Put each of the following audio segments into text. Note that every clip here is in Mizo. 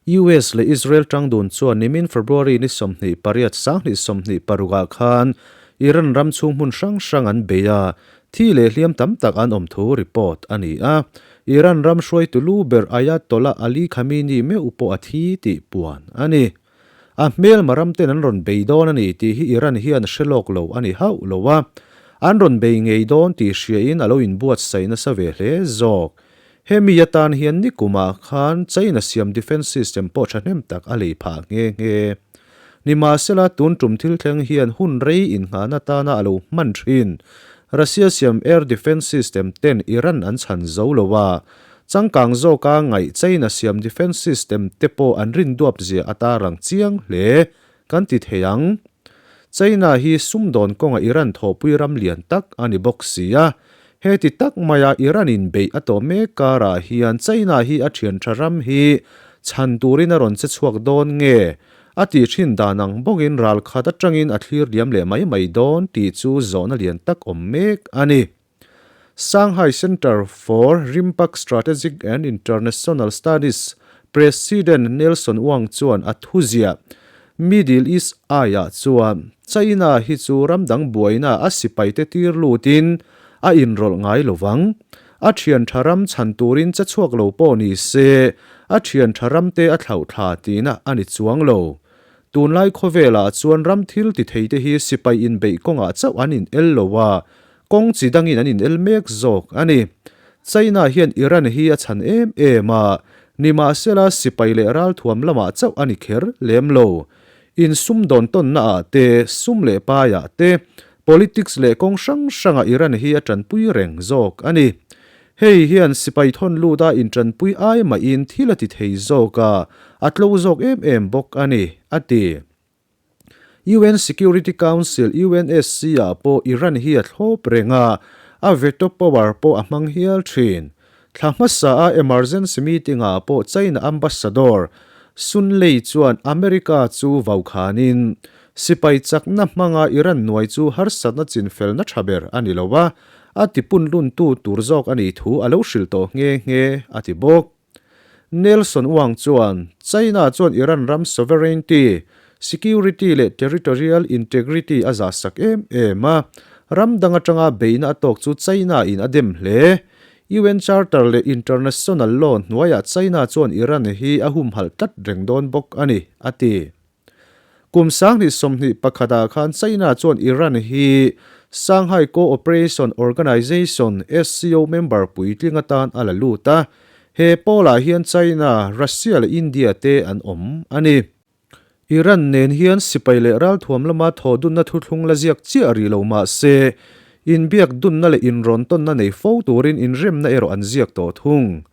US leh Israel tangdun chuan nimin February ni 28 2026 ah khan Iran ram chhung hmun hrang hrang an bei a, thi leh hliam tam tak an awm thu report a ni a. Iran ram hruaitu lu ber Ayatollah Ali Khamenei meuh pawh a thi tih puan a ni. A hmelma ram ten an rawn bei dawn a ni tih hi Iran hian hre lawk lo a ni hauh lo a, an rawn bei ngei dawn tih hriain a lo inbuatsaih nasa ve hle zawk. Hemi atan hian nikumah khan China siam defence system pawh thahnem tak a lei phah nghe nghe. Nimahsela, tun tum thil thleng hian hun rei innghahna tana a lo hman thin. Russia siam air defence system ten Iran an chhan zo lo a, changkang zawka ngaih China siam defence system te pawh an rinduap zia a tarlang chiang hle kan ti thei ang. China hi sumdawn kawnga Iran thawhpui ram lian tak a ni bawk si a, heti tak maia Iran in beih a tawh mek karah hian China hi a thian tha ram hi chhan turin a rawn che chhuak dawn nge a tih thin dan ang bawkin ral khat atangin a thlir liam leh mai mai dawn tih chu zawhna lian tak awm mek a ni. Shanghai Center for Rimpak Strategic and International Studies President Nelson Wang chuan a thuziah Middle East Eye-ah chuan China hi chu ram dang buaina a sipaite tir lutin a inrawlh ngai lo vang. A thian tha ram chhan turin che chhuak lo pawh ni se, a thian tha ramte a thlauh thla tihna a ni chuang lo. Tunlai khawvelah chuan ram thil ti theite hi sipai inbeih kawngah chauh an in el lo a, kawng chi dangin an in el mek zawk a ni. China hian Iran hi a chhan em em a, nimahsela sipai leh ralthuam lamah chauh a ni kher lem lo. In sumdawn tawnna ah te, sum leh paiah te, politics leh kawng hrang hrangah Iran hi a tanpui reng zawk a ni. Hei hian sipai thawn lut a intanpui ai mahin thil a ti thei zawk a, a tlo zawk em em bawk a ni, a ti. UN Security Council, UNSC, ah pawh Iran hi a thlawp reng a, a veto power pawh a hmang hial thin. Thla hmasa a emergency meeting ah pawh China ambassador Sun Lei chuan America chu vaukhanin, sipai chakna hmanga Iran nuai chu harsatna chinfelna tha ber a ni lo a, a tipunluntu tur zawk a nih thu a lo hrilh tawh nghe nghe, a ti bawk. Nelson Wang chuan, China chuan Iran ram sovereignty, security leh territorial integrity a zahsak em em a, ram dang atanga beihna a tawk chu China in a dem hle. UN Charter leh international law hnuaiah China chuan Iran hi a humhalh tlat reng dawn bawk a ni, a ti. Kum 2021 ah khan China chuan Iran hi Shanghai Cooperation Organization, SCO, member puitling atan a la lut a, he pawlah hian China, Russia leh India te an awm a ni. Iran nen hian sipai leh ralthuam lama thawhdunna thuthlung la ziak chiah rih lo mah se, inbiak dunna leh inrawntawnna nei fo turin inremna erawh an ziak tawh thung.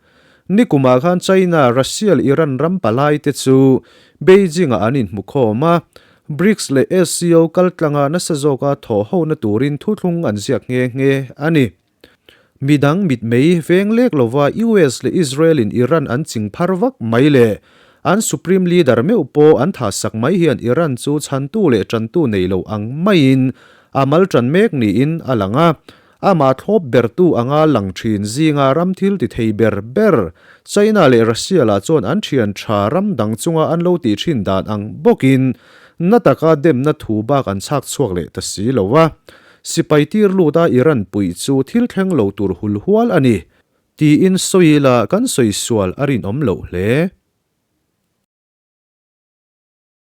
Nikumah khan China, Russia leh Iran ram palai te chu Beijing-ah an inhmu khawm a, BRICS leh SCO kaltlanga nasa zawka thawhhona turin thuthlung an ziak nghe nghe a ni. Midang mitmei veng lek lova US leh Israel-in Iran an ching phar vak mai leh an Supreme Leader meuh pawh an thahsak mai hian Iran chu chhantu leh tantu nei lo ang maiin a mal tan mek niin a lang a. Amah thlawp bertu anga lang thin zinga ram thil ti thei ber ber China leh Russia lah chuan an thian tha ram dang chunga an lo tih thin dan ang bawkin na taka demna thu bak an chhak chhuak leh ta si lo a. Sipai tir lut a Iran puih chu thil thleng lo tur hul hual a ni tiin sawi ila kan sawi sual a rinawm loh hle.